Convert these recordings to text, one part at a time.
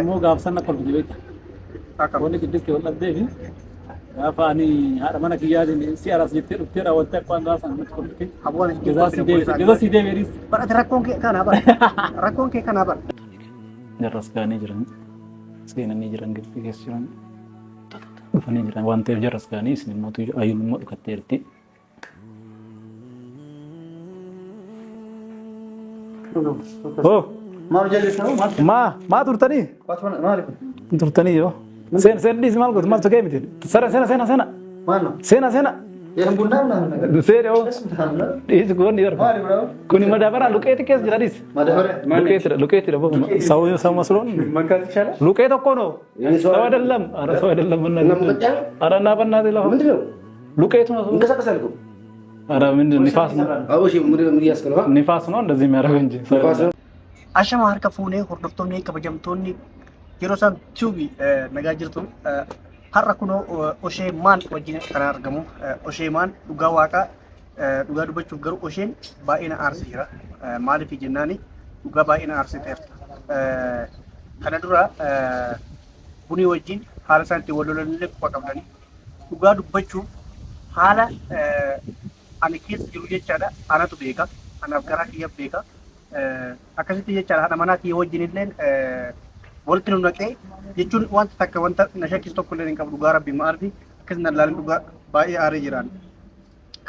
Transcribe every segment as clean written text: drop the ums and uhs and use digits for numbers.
Immoo gaaf sana kolfite beekta. Akkam. Wanni Qiddisti wal dhabdee fi gaafa ani haadha mana kiyyaatiin si araas jettee dhuftee raawwattee akka waan gaafa sana natti kolfite. Aboo ani Jazaa si deebi'e. Jazaa si deebi'e. Barate rakkoon kee kanaa bara. Rakkoon kee kanaa bara. Jarras ga'anii jiran seenanii jiran gibbii keessa jiran dhufanii jiran waan ta'eef jarras ga'anii isin immoo ayyuun immoo dhukatteerti. Oh, Maal jallisuu maal? maa maa turtanii? Maali? Turtanii yoo. Seen seen dhiisi maal gootu maaltu kee miti? Sena sena sena sena Maal? sena sena. Yan bunnaa naa. Seeni oo dhiisi kun yeroo. Maali bro? Kuni madaabara luqeeti keessa jira dhiisi. Madaabara. Luqeetidha luqeetidha bofuma. Sawu sawu masloon. መንካት ይቻላል? ሉቄት እኮ ነው። ሰው አይደለም። ኧረ ሰው አይደለም። በእናትህ ኧረ እና በእናትህ ለፋ ምንድን ነው? ሉቄት ነው። ይንቀሳቀሳል እኮ። ኧረ ምንድን ንፋስ ነው አዎ፣ እሺ፣ ምንድን ነው እያስክ ነው? ንፋስ ነው እንደዚህ የሚያደርገው እንጂ ሰው ንፋስ ነው። Ashama harka fuunee hordoftoonni kabajamtoonni yeroo isaan tuubi nagaa jirtu har'a kunoo oshee maan wajjin kan argamu oshee maan dhugaa waaqaa dhugaa dubbachuuf garuu osheen baay'ee na aarsee jira maaliif jennaani dhugaa baay'ee na aarsee ta'eera kana dura bunii wajjin haala isaan itti wal lolanillee quba qabdanii dhugaa dubbachuuf haala ani keessa jiru jechaadha anatu beeka anaaf garaa kiyya beeka akkasitti jechaadha haadha manaa kiyya wajjin illee walitti nu naqee jechuun wanta takka wanta na shakkisu tokko illee hin qabu dhugaa rabbi maarfi akkas na ilaalin dhugaa baay'ee aaree jiraan.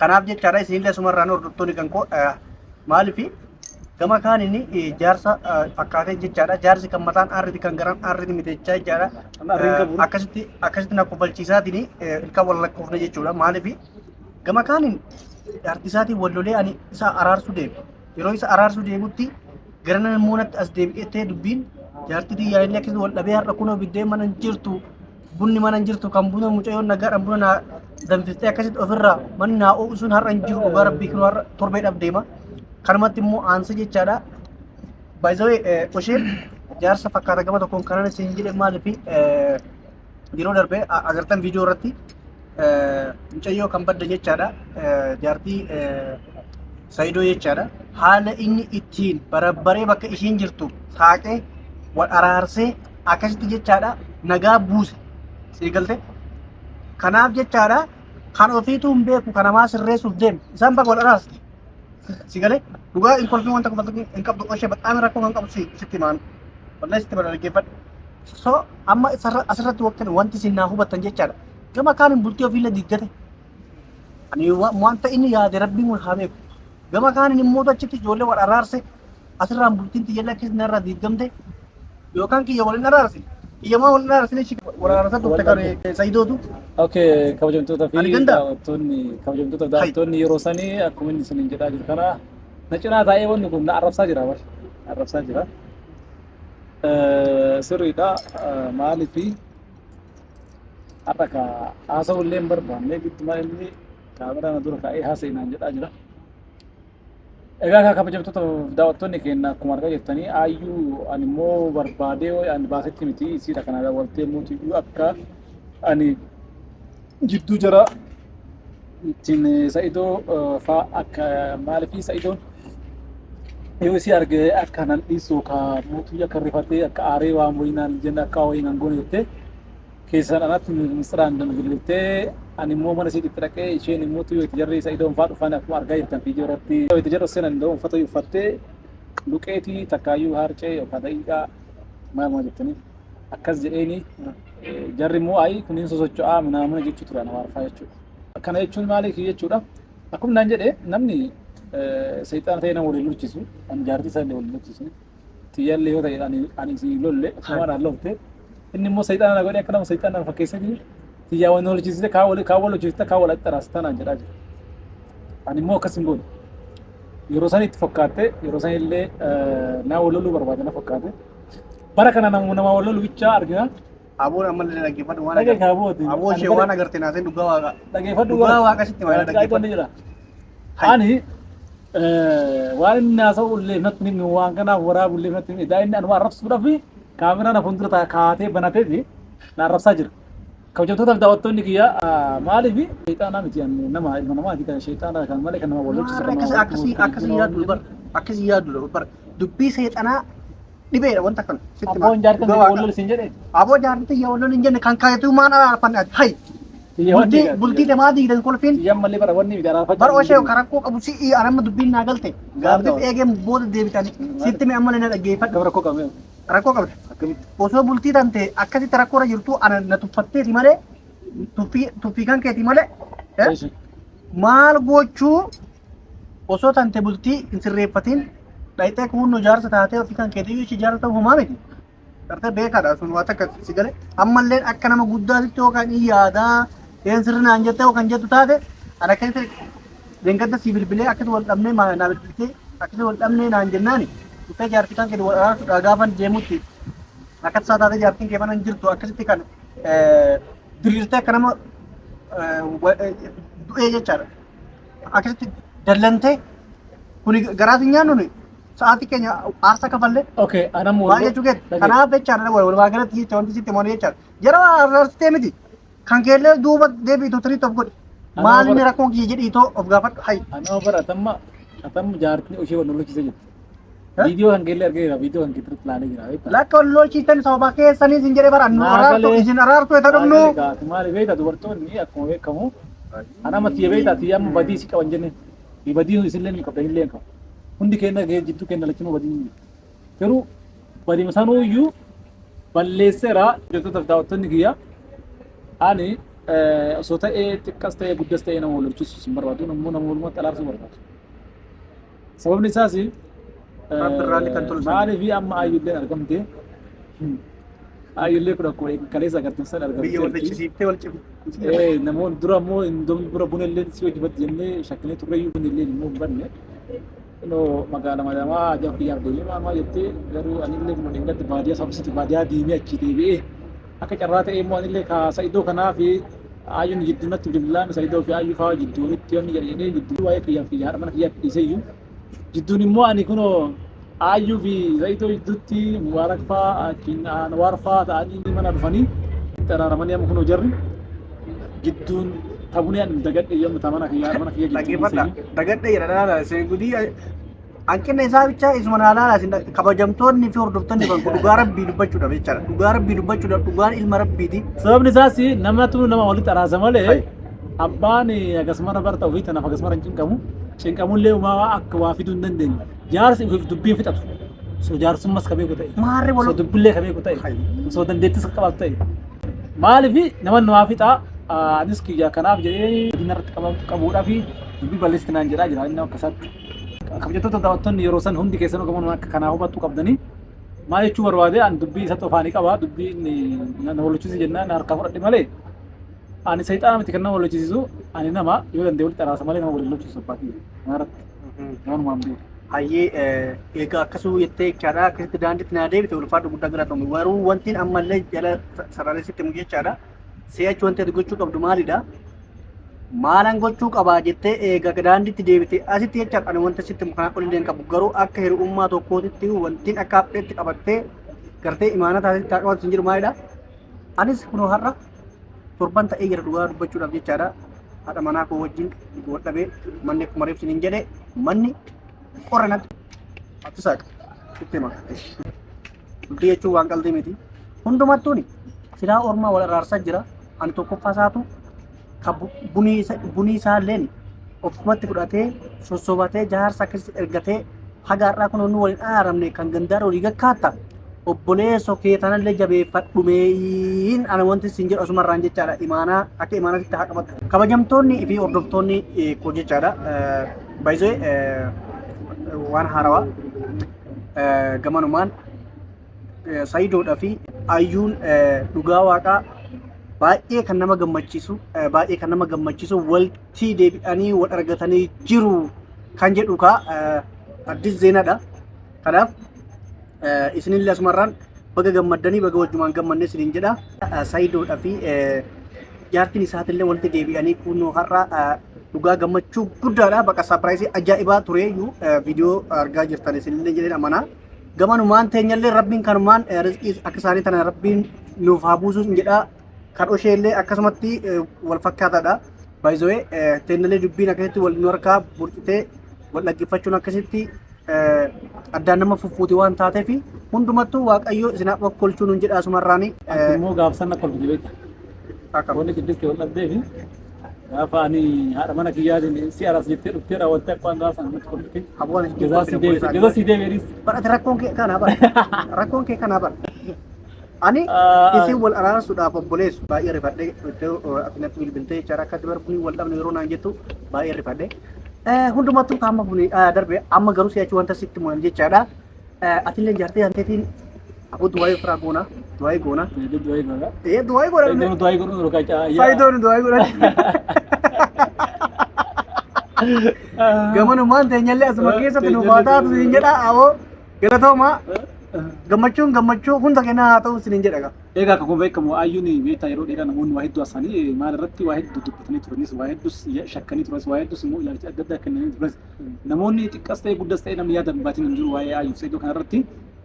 Kanaaf jechaadha isinillee asumarraan hordoftoonni kan koo maalifi gama kaan inni jaarsa fakkaatee jechaadha jaarsi kan mataan aarriti kan garaan aarriti miti jechaa jechaadha. Arriin qabu. Akkasitti akkasitti na kofalchiisaatiin ilkaan wal lakkoofne jechuudha maalifi gama kaaniin jaartii isaatiin wal lolee ani isa araarsuu deeme. Yeroo isa araarsuu deemutti gara namoonni as deebi'ee dubbiin jaartii xiyyaara illee akkasitti wal dhabee har'a kunoo biddeen mana hin jirtu bunni mana hin jirtu kan buna mucayyoon nagaadhaan buna naa danfiftee akkasitti ofirraa manni naa oo'u sun har'a hin jiru dhugaa rabbii kunoo har'a torbeedhaaf deema. Kanumatti immoo aansa jechaadha. By the way, osheen jaarsa fakkaata gama tokkoon kanan isin jedhe maaliif yeroo darbe agartan viidiyoo irratti mucayyoo kan badde jechaadha. Jaartii Saayidoo jechaadha. Haala inni ittiin barabbaree bakka ishiin jirtu saaqee wal araarsee akkasitti jechaadha nagaa buuse. Sii galte? Kanaaf jechaadha kan ofiituu hin beeku kan namaa sirreessuuf deemu isaan bakka wal araarste. Si galee dhugaa hin kolfin wanta kofaltu hin qabdu oshee baxaami rakkoo kan qabdu sitti himaan. Wallahi sitti himaan dhaggeeffadhu. So amma asirratti wakkan wanti isin naa hubattan jechaadha. Gama kaaniin bultii ofiillee diiggate. Ani wanta inni yaade rabbiin wal haa beeku. Gama kaaniin immoo achitti ijoollee wal araarse asirraan bultiin tiyyalla akkasii narraa diigamte yookaan kiyya wal hin araarsin. Kiyyamaa wal hin araarsin ishii wal araarsa turte kan Sayidootu. Okay, kabajamtoota fi Ani danda'a? daawwattoonni kabajamtoota fi daawwattoonni yeroo sanii akkuma inni isiniin jedhaa jiru kana na cinaa taa'ee wanni kun na arrabsaa jira bar arrabsaa jira. Sirriidha maaliifi har'a ka haasa'u illee hin barbaanne giddumaa inni kaameraa na dura kaa'ee haasa'e naan jedhaa jira. Egaa kaa kabajamtoota daawwattoonni keenya akkuma argaa jirtanii aayyuu ani immoo barbaadee ani baasetti miti isiidha kana daawwattee mootiyyuu akka ani jidduu jara ittiin Sa'idoo faa akka maaliifii Sa'idoon yoo isii arge akka nan dhiisu ka mootii akka rifatee akka aaree waan wayii naan jenne akka wayii nan goone jettee keessan anatti misiraan bilbiltee ani immoo mana isiitti dhaqee isheen immoo yoo itti jarri Sa'idoon faa dhufan akkuma argaa jirtan viidiyoo irratti yoo itti jarri seenan iddoo uffata uffattee luqeetii takkaayyuu harcee yookaan daqiiqaa maal maal jettanii akkas jedheeni jarri immoo ayi kunniin sosocho'aa minaamina jechuu ture ana waarfaa jechuudha. Kana jechuun maaliif jechuudha? Akkuma naan jedhe namni seexaana ta'ee nama waliin lolchisu ani jaartii isaa illee waliin lolchisu tiyyaallee yoo ta'e ani isin lolle akkuma naan lolte inni immoo seexaana na godhee akka nama seexaana na fakkeessanii tiyyaa waliin lolchisite kaan wal kaan wal lolchisite kaan wal axxaraasita naan jedhaa jira. Ani immoo akkas hin goone. Yeroo san itti fakkaatte yeroo san illee naa wal loluu barbaade na fakkaate. Bara kana nama wal lolu bichaa argina. Aboon ammallee dhaggeeffadhu waan Dhagee agarte. kaabooti. Aboo ishee waan agarte naaseen dhugaa waaqa. Dhageeffadhu Dhugaa waaqa sitti himaa dhaggeeffadhu. jira. Ani waan inni haasa'u illee natti hin himu waan kanaaf waraabu illee natti hin himu. Inni anuma arrabsuudhaaf kaameraa na fuuldura kaatee banateeti na arrabsaa jira. Kabajamtootaaf daawwattoonni kiyya maaliif sheexaanaa miti ani nama ilma namaati kan sheexaanaa kan malee kan nama wal lolchisu kan nama Akkasii akkasii akkasii yaaddu bar akkasii yaaddu bar dubbii seexanaa Dhibeedha wanta kana. Sitti himaa. Abboon jaartan Dhugaa wal waaqa. lol siin jedhe. Aboo jaartii tiyya wal lol hin jenne kan kaayetuu maan araarfanne ati. Hay. Xiyya wanni Bultii bultii temaa diidan kolfiin. Xiyyan malee bara wanni miti araarfachaa. Bara oshee kan rakkoo qabu si'i anamma dubbiin naa galte. Gaabbiif eegeen booda deebitani. Sitti mee amma na dhaggeeffadhu. Gabra rakkoo qabne. Rakkoo qabda. Akkamitti? Osoo bultii tante akkasitti rakkoorra jirtu ana na tuffatteeti malee tuffii tuffii kan keeti malee eh, maal gochuu osoo tante bultii hin sirreeffatin dhayxee kuunnoo jaarsa taatee ofii kan keetii ishee jaarsa ta'uu homaa miti. Gartee beekaadha sun waan takka si gale ammallee akka nama guddaatitti yookaan hin yaadaa een sirri naan jette yookaan jettu taate ana akkasitti leengadda si bilbilee akkasi wal dhabnee naa bilbiltee akkasi wal dhabnee naan jennaani dhuftee jaartii kan kee wal araarsuudha gaafan deemutti akkas isaa taatee jaartiin kee mana hin jirtu akkasitti kan diriirtee akka nama du'ee jechaadha. Akkasitti dallantee kuni garaa si nyaannu nuyi sa'aatii keenya aarsaa kafallee Okay, anam maal jechuu keeti. Kanaaf jechaadha walumaa galatti jecha wanti sitti himamu jechaadha. Jara araarsitee miti kan keellee duuba deebiitu tiriitti of godhi. Maal inni rakkoon kiyya jedhiitoo of gaafadhu hayi. Anama bara atamma atamma jaartiin ishee wal lolchiise jirti. Viidiyoo kan keellee argeera, viidiyoo kan keetti ilaalee jira. Beektaa? Lakka wal lolchiistan sababa keessanii isin jedhee bara nu araarsu isin araarsu isa dhumnu. Maali beektaa dubartoonni akkuma beekamu anama tiyya beektaa tiyya amma badii si qaban jenne badii isillee ni qabdan illee hin qabu. Hundi keenya jidduu keenya lachinuu badii hin jiru. Garuu badii sanuu iyyuu balleesseera hojjettootaaf daawwattoonni kiyya ani osoo ta'ee xiqqas ta'ee guddas ta'ee nama wal lolchiisu hin barbaadu nammoo nama walumatti araarsuu barbaadu. Sababni isaas Rabbi irraallee kan tolu sana. maaliif amma ayyulleen argamte ayyullee kun akkuma kaleessa agartan sana argamte. Biyya wal fichisiiftee wal cimte. Namoonni dura immoo indoomni bura buna illee si hojii baddi jennee shakkinee turreeyyuu buna illee immoo hin banne. Inoo magaala madamaa ajab kiyyaaf deemee maal maal jettee garuu anillee kun dhingatti baadiyyaa sababsitti baadiyyaa deemee achi deebi'ee akka carraa ta'ee immoo anillee ka Sa'idoo kanaa fi Ayyuun jidduu natti bilbilaan Sa'idoo fi Ayyuu fa'aa jidduunitti yoonni jedhe jedhee jidduu waa'ee kiyyaaf kiyya haadha mana kiyyaatti dhiiseyyuu jidduun immoo ani kunoo Ayyuu fi Sa'idoo jidduutti Mubaarak fa'aa achiin Anwaar fa'aa ta'anii mana dhufanii itti araaramanii amma kunoo jarri jidduun tabunee ani dagadhe yommuu ta mana kiyya haadha mana kiyya jidduu Dhaggeeffadha. dhiiseyyuu. Dagadhe jedha laala isin gudii hanqina isaa bichaa isuma naa laala isin kabajamtoonni fi hordoftoonni kan dhugaa rabbii dubbachuudhaaf jechaadha. Dhugaa rabbii dubbachuudhaaf dhugaan ilma rabbiiti. Sababni isaas namatu nama walitti araarsa malee Hai. abbaan akkasumara barta ofii tanaaf akkasumara hin cinqamu. Cinqamullee uumaa akka waa fiduu hin dandeenye. Jaarsi ofiif dubbii hin fixatu. Osoo jaarsummas ka beeku ta'e. Maarree wal Osoo dubbillee ka beeku ta'e. Hai. Osoo dandeettis ka qabaatu ta'e. Maaliif nama namaa fixaa anis kiyya kanaaf jedhee diina irratti qabuudhaaf dubbii balleessitti naan jedhaa jira inni akka isaatti. Kabajattoota daawwattoonni yeroo san hundi keessanuu gamoon akka kanaa hubattuu qabdanii maal jechuu barbaade an dubbii isa xofaanii qaba dubbii inni na walachiisu jennaan harkaa fudhadhe malee ani sayxaana miti kan nama walachiisu ani nama yoo danda'e walitti araarsa malee nama waliin lolchiisu abbaa kiyya kanarratti namumaan beeku. Hayyee egaa akkasuma jettee jechaadha akkasitti daandiitti naa deebite ulfaadhu guddaa galatoome garuu wantiin ammallee jala sararisitti himu jechaadha si'achi wanti ati gochuu qabdu maalidha maalan gochuu qabaa jettee eega daandiitti deebite asitti jechaadha ani wanta sitti himu kanaa olillee hin qabu garuu akka hir'ummaa tokkootitti wantiin akka hapheetti qabattee gartee imaana taasitti haa qabatu sin jedhu maalidha anis kunoo har'a torban ta'ee jira dhugaa dubbachuudhaaf jechaadha haadha manaa koo wajjin wal dhabee manni akkuma reefsi hin jedhe manni qorra natti ati saaqa sitti hima bultii jechuun waan qalbii miti hundumattuuni silaa ormaa wal araarsaa jira ani tokkoffaa isaatu ka bunii isaalleen ofumatti fudhatee sossobatee jaarsa akkasitti ergatee haga har'aa kun nu waliin araaramne kan gandaara walii gakkaatta obboleesso kee tanallee jabeeffadhu meeyiin ana wanti sin jedhu asumarraan jechaadha imaanaa akka imaanaatti haa qabatu kabajamtoonni fi hordoftoonni koo jechaadha baay'ee waan haarawaa gamanumaan Sayidoodha fi Ayyuun dhugaa waaqaa baay'ee kan nama gammachiisu baay'ee kan nama gammachiisu waltii deebi'anii wal argatanii jiru kan jedhu kaa addis zeenadha. Kanaaf isinillee asumarraan baga gammaddanii baga wajjumaan gammanne isiniin jedha. Sayidoodha fi jaartiin isaatillee walitti deebi'anii kunoo har'a dhugaa gammachuu guddaadha. Bakka saapiraayisii ajaa'ibaa tureeyyuu viidiyoo argaa jirtan isinillee jedheen amanaa. Gamanumaan teenyallee rabbiin kanumaan rizqii akka isaanii tana rabbiin nuuf haa buusuus jedha. Kan osheellee akkasumatti wal fakkaataadha. Baay'ee teenyallee dubbiin akkasitti wal nu harkaa burqitee wal dhaggeeffachuun akkasitti Addaan nama fuffuuti waan taateef hundumattuu Waaqayyo isin haa okkolchuu nuun jedha asumarraani. Ati immoo gaafsan na kolfite beekta. Wanni Qiddiste wal dhabdee fi gaafa ani haadha mana kiyyaatiin si aras jettee dhuftee raawwattee akka waan gaafa sana natti kolfite. Aboo ani Jazaa si deebise. Jazaa si deebi'eeris. Bara ati rakkoon kee kanaa bara. Rakkoon kee kanaa bara. Ani isin wal araarsuudhaaf obboleessu baay'ee rifadhe iddoo ati natti bilbiltee jechaadha akka dubar bunii wal dhabne yeroo naan jettu baay'ee rifadhe. Hundumattuu qaama bunii darbe amma garuu si'achi wanta sitti mu'an jechaadha. Atillee jaartee hanteetiin aboo du'aayii ofirraa goona du'aayii goona. Du'aayii goona. Ee du'aayii goona. Sayidoon du'aayii godhuun rokaa caa. Sayidoon du'aayii godhan. Gamanumaan teenyallee asuma keessatti nuuf haa taatu siin jedha aboo galatoomaa. Gammachuun gammachuu hunda kennaa haa ta'u isiniin jedha. Egaa akkuma beekamu ayyuun beektaa yeroo dheeraa namoonni waa hedduu haasa'anii maal irratti waa hedduu dubbatanii turanis waa hedduus shakkanii turanis waa hedduus immoo ilaalcha adda addaa kennanii turanis namoonni xiqqas ta'e guddas ta'e namni yaada hin baatin hin jiru waa'ee ayyuuf Saidoo kana irratti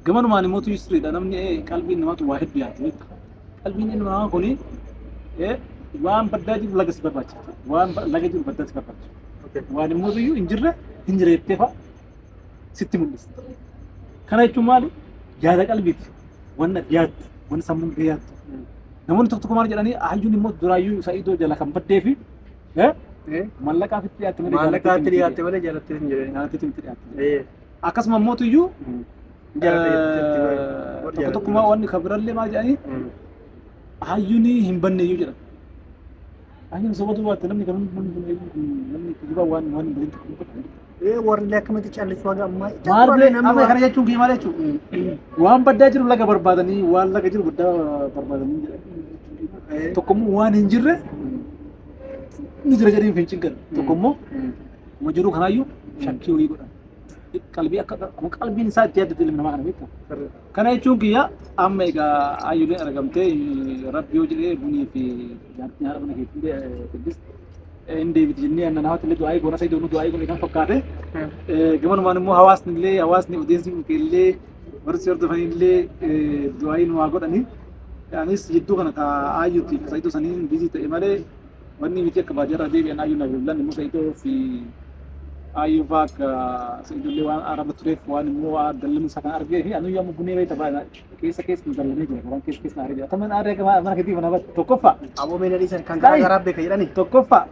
gamanumaan immoo tuyyu sirriidha namni qalbiin namaatu waa hedduu yaaddi beektaa qalbiin ilma namaa kuni waan baddaa jiru laga si barbaachifta waan laga jiru baddaa si barbaachifta waan immoo tuyyuu hin jirre hin jireettee fa'a sitti mul'isa. Kana jechuun maali? Yaada qalbiiti. Wanna ati yaaddu, wanna sammuun kee yaaddu. Namoonni tokko tokko maal jedhanii hayyuun immoo duraayyuu Sa'idoo jala kan baddee fi mallaqaaf itti dhiyaatte malee Maallaqaatti dhiyaatte malee jaalattees hin jedhani. jaalatteetti miti dhiyaatte. Akkasuma immoo tuyyuu tokko tokko wanni kan birallee maal jedhanii hayyuun hin banne iyyuu jedhan. Hayyuun soba duwwaatti namni kan namni kijibaa waan waan hin badin tokko dubbata. Ee warri illee akkamitti callisu haga ammaa. Maal amma kana jechuun kiyya maal jechuun waan baddaa jiru laga barbaadanii waan laga jiru baddaa barbaadanii jedhan. Tokko immoo waan hin jirre ni jira jedhanii hin cinqan. Tokko immoo kuma jiru kanaayyuu shakkii wayii godhan. Qalbii akka akkuma qalbiin isaa itti yaaddate ilmi namaa kana beektaa. Kana jechuun kiyya amma egaa ayyuleen argamtee rabbi yoo jedhee bunii fi jaartiin haadha mana keetii Qiddist hin deebiti jennee anna naawatti illee du'aayii goona sayidoonu du'aayii goone kan fakkaate. Gamanumaan immoo hawaasni illee hawaasni odeensi illee warri si hordofan illee du'aayii nu haa godhani. Anis jidduu kana ka ayyuuti fi sayidoo saniin biizii ta'e malee wanni miti akka baadiyyaarraa deebi'an ayyuu na bilbilan immoo sayidoo fi ayyuu fa'aa akka sayidoo illee waan araba tureef waan immoo dallanuu isaa kan argee fi anuyyuu amma bunee beekta keessa keessa nu dallanee jira garaan keessa keessa na aaree jira. Taman aaree akka mana keetii mana batti tokkoffaa. Aboo mee na dhiisan kan garaa garaa beeka jedhani. Tokkoffaa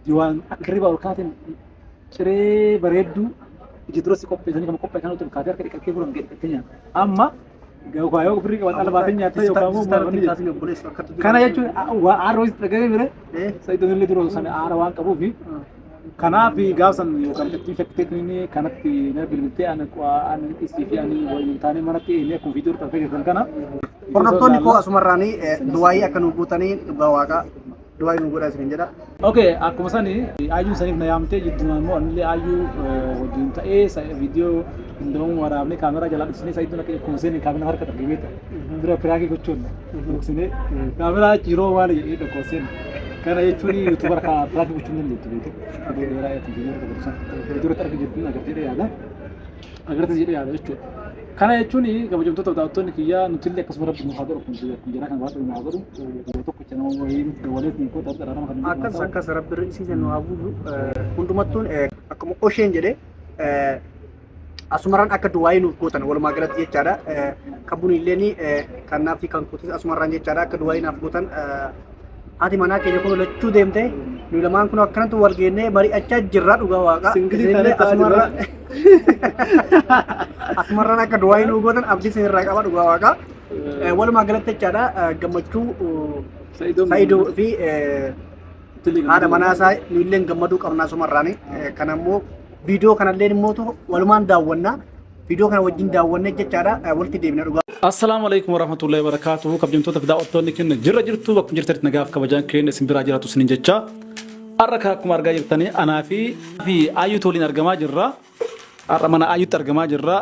diwaan akka riba ol kaateen ciree bareedduu ija dura si qopheessanii kan qopheessan kan ol kaatee harka dhiqattee furan gadhiiftee nyaata. Amma yookaan yoo firii qaban ala baatee nyaatta yookaan immoo maal wanni jedhu. Kana jechuun waa aara wayii dhagahee bire sa'idoon illee dura sana aara waan qabuufi Kanaaf gaaf san yookaan ittiin shakkitee kanatti na bilbiltee ani ani isii fi ani waliin taanee manatti eenyee akkuma viidiyoo irratti argaa jirtan kana. Hordoftoonni koo asumarraanii du'aayii akka nu guutanii dhugaa waaqaa du'aayii nu godhaa isin jedha. Okay, akkuma sani ayyuun saniif na yaamtee jiddumaan immoo anillee ayyuu wajjin ta'ee viidiyoo hundaa'uun waraabnee kaameraa jalaa dhufsinee sa'iduun akka akkuma seene kaameraa harka dargee beekta. Dura piraakii gochuun dhoksinee kaameraa achi yeroo maali jedhee dhokooseen. Kana jechuun yuutuubar ka piraakii gochuun dandeettu beektu. Yeroo dheeraa eetu viidiyoo irra godhu sana. Viidiyoo irratti argi jirtu agartee jedhee yaada. Agartee jedhee yaada jechuudha. Kana jechuun kabajamtoota daawwattoonni kiyyaa nutillee akkasuma rabbi nuuf haa godhu kun kun jaraa kan waaqayyo nuuf haa godhu. Yeroo tokkicha nama wayii nutti dabalee fi koo ta'u nama kan Akkas akkas rabbi ri'isiisa nu haa buusu. Hundumattuun akkuma osheen jedhe asumarraan akka du'aayii nuuf gootan walumaa galatti jechaadha. Kan buni illeen kan naaf fi kan kootis asumarraan jechaadha akka du'aayii naaf gootan. Haati manaa keenya kun lachuu deemte nu lamaan kun akkanatti wal geennee mari'achaa jirra dhugaa waaqa. Singilii Isinillee taanee ta'aa jirra. Asumarraan akka du'aayii nuuf gootan abdii isinirraa qaba dhugaa waaqa. Walumaa galatti jechaadha gammachuu Sa'idoo fi haadha manaa isaa nu illee gammaduu qabna asumarraani. Kana immoo viidiyoo kanallee immootu walumaan daawwanna. Viidiyoo kana wajjin daawwannee jechaadha walitti deebina dhugaa. Assalaamu alaikum warahmatullahi wabarakatuh. Kabajamtoota fi daawwattoonni keenya jirra jirtu bakkuma jirtanitti nagaaf kabajaan keenya isin biraa jiraatu isiniin jecha. Har'a kan akkuma argaa jirtanii anaa fi Ayyuutu waliin argamaa jirra. Har'a mana Ayyuutti argamaa jirra.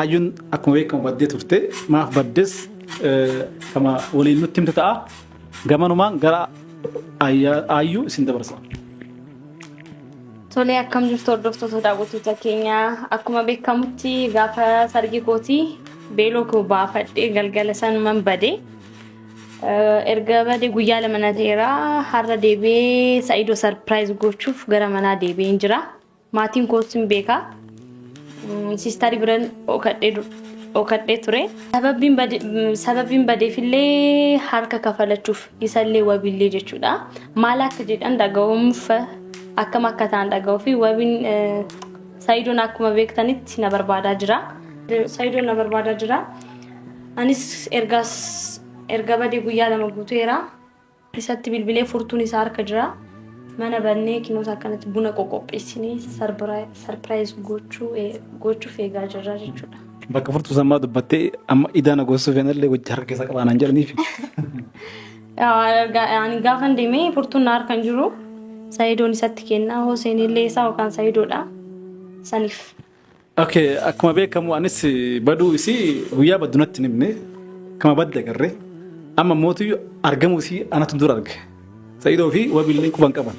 Ayyuun akkuma beekamu baddee turte. Maaf baddes kama waliin nutti himte ta'a. Gamanumaan gara Ayyuu isin dabarsa. Tolee akkam jirtu hordoftoota daawwattoota keenya akkuma beekamutti gaafa sargii kootii beeloo koo baafadhee galgala sanuman bade. Erga bade guyyaa lama na ta'eera har'a deebi'ee Sa'idoo sarpiraayiz gochuuf gara manaa deebi'een jira. Maatiin koos hin beeka. Siistarii biran dhokadhee ture. Sababiin badeefillee harka kafalachuuf isallee wabiillee jechuudha. Maal akka jedhan dhaga'uuf akkam akka ta'an dhaga'uu fi wabiin Sayidoon akkuma beektanitti na barbaadaa jira. Sayidoon na barbaadaa jira. Anis ergaas erga badee guyyaa 2 guuteera. Isatti bilbilee furtuun isaa harka jira. Mana bannee kinoota akkanatti buna qoqopheessinee sarpiraayiz gochuuf eegaa jirra jechuudha. Bakka furtuu sammaa dubbattee amma idaa na goosuu feenallee wajji harka keessa qabaanaan jedhaniif. Ani gaafan deemee furtuun na harka hin jiru. Sayidoon isatti kennaa Hoseen illee isaa yookaan Sayidoodha. Saniif. Okay, akkuma beekamu anis baduu isii guyyaa baddu natti hin himne kama badde agarre amma mootu argamuu isii anatu dura arge. Sa'idoo fi wabiillee quban qaban.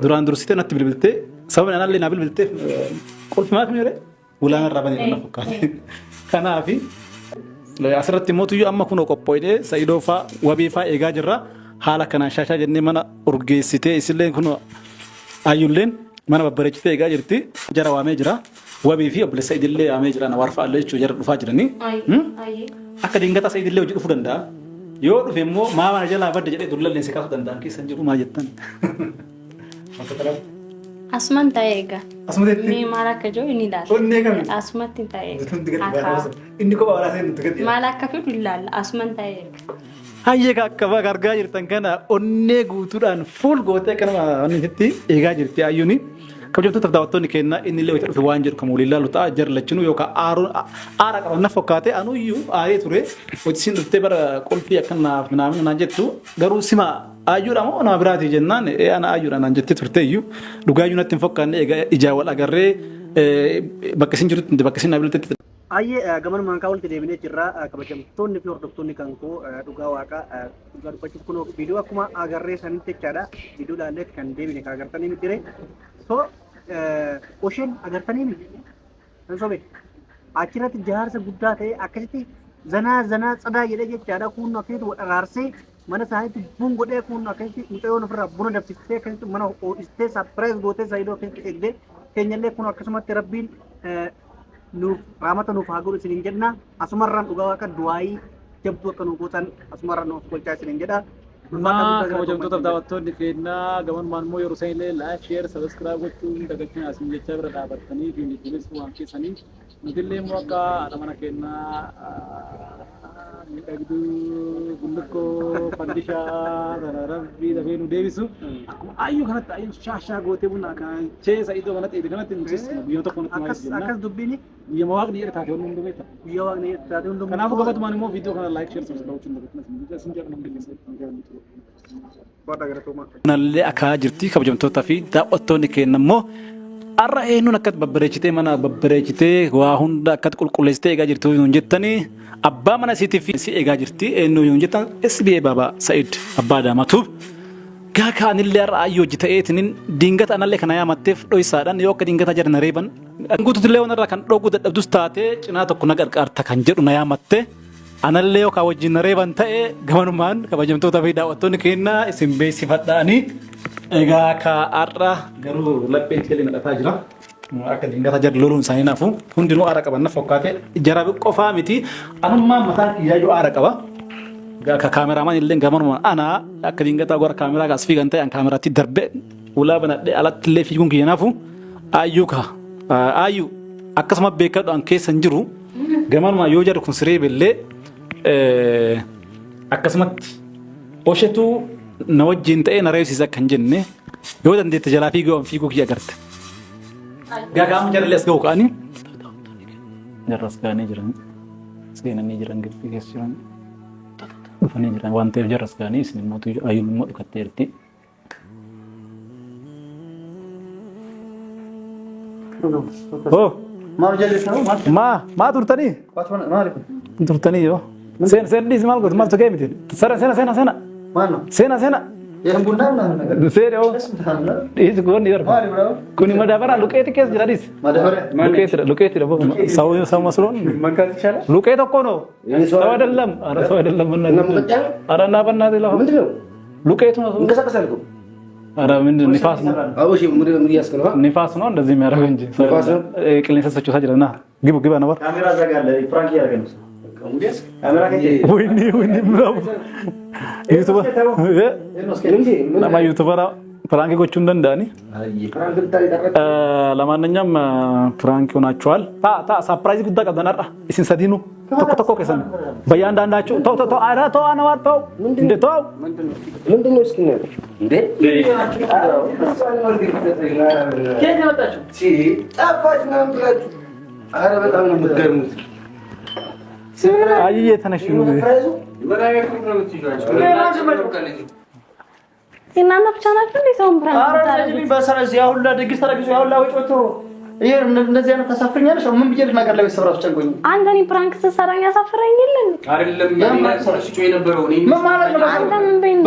Duraan dursitee natti bilbiltee sababni anallee naa bilbilteef qulfi maaf hin jedhee ulaan irraa banee na fakkaate. Kanaafi asirratti mootu amma kunoo qophooyee Sa'idoo faa wabii faa eegaa jirra. Haala kanaan shaashaa jennee mana urgeessitee isillee kunoo ayyulleen mana babbareechitee eegaa jirti. Jara waamee jira. Wabii fi obboleessa Idillee waamee jira. Nawaar fa'aallee jechuudha jara dhufaa jiranii. Akka dingataa Sa'idillee hojii dhufuu danda'a. Yoo dhufe immoo maa mana jalaa badde jedhee dullallee si kaasuu danda'an keessa hin jiru maa jettan. Asuman taa'ee eega. Asumatti Mee maal akka jiru ni ilaalla. Onnee kami? Asumatti taa'ee Nuti gadi eega. baana. Inni kophaa walaasee nuti gadi. Maal akka fidu ilaalla. Asuman taa'ee eega. Hayyee akka bakka argaa jirtan kana onnee guutuudhaan fuul gootee akka nama wannitti eegaa jirti ayyuuni. Kabajamtoota daawwattoonni keenya inni illee wayita dhufe waan jedhu kan waliin ilaalu ta'a jarri lachinuu yookaan aara qaban na fakkaate anuyyuu aaree ture wayita isiin dhuftee bara qulfii akka naaf naamin naan jettu garuu sima ayyuudha moo nama biraati jennaan ee ana ayyuudha naan jettee turte iyyuu dhugaayyuu natti hin fakkaanne egaa ijaa wal agarree bakka isin jirtutti bakka isin dhaabbiltetti. Ayyee gamanumaan kaa walitti deebinee jirra kabajamtoonni fi hordoftoonni kan koo dhugaa waaqaa dhugaa dubbachuuf kunoo viidiyoo akkuma agarree sanitti jechaadha viidiyoo ilaalleet kan deebine kan agartanii miti ree so osheen agartanii miti hin sobe achirratti jaarsa guddaa ta'e akkasitti zanaa zanaa tsadaa jedhee jechaadha kun akkasitti wal araarsee mana isaaniitti bun godhee kun akkasitti mucayyoon ofirraa buna danfistee akkasitti mana ho'istee sapiraayiz gootee saayidoo akkasitti eegdee keenyallee kun akkasumatti rabbiin nuuf raamata nuuf haa godhu isiniin jenna. Asumarraan dhugaa waaqa du'aayii jabduu akka nuuf gootan asumarraan nuuf golchaa isiniin jedha. Maa kabajamtootaaf daawwattoonni keenya gamanumaan immoo yeroo isaan illee like, share, subscribe gochuun dagachuun asiin jechaa bira dhaabattanii fi jajjabeessuu waan keessanii nuti illee immoo akka haadha mana keenyaa miidhagduu bullukkoo fandishaa sana rabbii dafee nu deebisu akkuma ayyuu kanatti ayyuu shaashaa gootee buna akaachee sa'idoo kanatti eebe kanatti nu seessina guyyaa tokko natti maal Akkas jenna akkas dubbiin guyyaa waaqni jedhe taate wanni hunduu beekta. Guyyaa waaqni jedhe taate hunduu. Kanaafuu gabatumaan immoo viidiyoo kana like share subscribe gochuun dagatina sin jecha sin jedha namni keessa. Waaqa galatoomaa. Nallee akkaa jirti kabajamtootaa fi daawwattoonni keenya immoo har'a eenyuun akkatti babbareechitee mana babbareechitee waa hunda akkatti qulqulleessitee eegaa jirtu nuun jettanii abbaa mana isiitiif si eegaa jirti eenyu nuun jettan SBA Baabaa Sa'id abbaa Adaamaa Tuub gaa kaanillee har'a ayyoo hojii ta'eetiniin dingata anallee kana yaamatteef dhoysaadhaan yoo akka dingata jara na reeban guututillee waan irraa kan dhoguu dadhabdus taatee cinaa tokko na qarqaarta kan jedhu na yaamatte. Anallee yookaan wajjin na reeban ta'e gamanumaan kabajamtoota fi daawwattoonni keenya isin beeksifadhaanii. Egaa ka har'a garuu lapheen keenya nadhataa jira. Akka dingata jarri loluun isaanii naafu hundinuu aara qaban na fakkaate jara qofaa miti anummaan mataan kiyyaayyuu aara qaba. Egaa akka kaameraamaan illee gamanumaan ana akka dingataa gara kaameraa kaas fiigan ta'e an kaameraatti darbe ulaa banadhee alatti illee fiiguun kiyya naafu ayyuu ka ayyuu akkasuma beekadhu an keessa hin jiru. Gamanuma yoo jarri kun siree bellee akkasumatti oshetu na wajjin ta'ee na reebsiisa akka hin jenne yoo dandeette jalaa fiiguu fiiguu kiyya agarte. Gaafa jarri as ga'u ka'anii jarri as ga'anii jiran seenanii jiran gibbii keessa jiran dhufanii jiran waan ta'eef jarri as ga'anii isin immoo ayyuun immoo dhukatteerti. Oh, Maal jallisuu maal? maa maa turtanii? Maali? Turtanii yoo. Seen seen dhiisi maal gootu maaltu ga'e miti. Sena sena sena sena Maal? sena sena. Yaa bunnaa ምናምን ነገር Seeni oo dhiisi goonni darba. Maali bro? Kuni madaabara luqeeti keessa jira dhiisi. Madaabara. Luqeetidha luqeetidha ሰው ሰው መስሎን መንካት ይቻላል? ሉቄ tokko ነው። ሰው አይደለም። ኧረ ሰው አይደለም። ኧረ እና በእናትህ ለፋ ምንድን ነው? ሉቄቱ ነው። ይንቀሳቀሳል እኮ። ኧረ ምንድን ንፋስ ነው? አዎ፣ እሺ፣ ምን እያስክ ነው? ንፋስ ነው እንደዚህ የሚያደርገው እንጂ። ንፋስ ነው? Qilleensa sochoosaa jira ና ግቡ ግባ ነበር። ካሜራ እዛ ጋር አለ። Prank እያደረገ ነው። ካሜራ ከየት? ወይኔ ወይኔ ብራቮ YouTuber nama YouTuber prank gochuu hin danda'ani. Prank ልታደርግ ለማንኛውም prank ሆናችኋል። ታ ታ surprise guddaa qabdan har'a isin sadiinuu tokko tokko keessan በእያንዳንዳችሁ ተው ተው ተው ኧረ ተው አነዋር ተው እንደ ተው። ምንድን ነው? እስኪ ነው እንዴ? ከየት ነው የመጣችው? ጠፋች ምናምን ብላችሁ፣ ኧረ በጣም ነው የምትገርሙት። አይዬ ተነሽ። እናንተ ብቻ ናችሁ እንዴ ሰውን prank ኧረ የምታደርጉት? በሰረዝ ያ ሁላ ድግስ ተረግዞ ያ ሁላ ወጪ ወጥቶ ይሄ እንደዚህ አይነት ታሳፍረኛለሽ? ምን ብዬ ልናገር? ለቤተሰብ እራሱ ጨንቆኝ። አንተ እኔ prank ስትሰራኝ ያሳፍረኝ የለ እንዴ? ምን ማለት ነው? አንተ ምን በይኝ።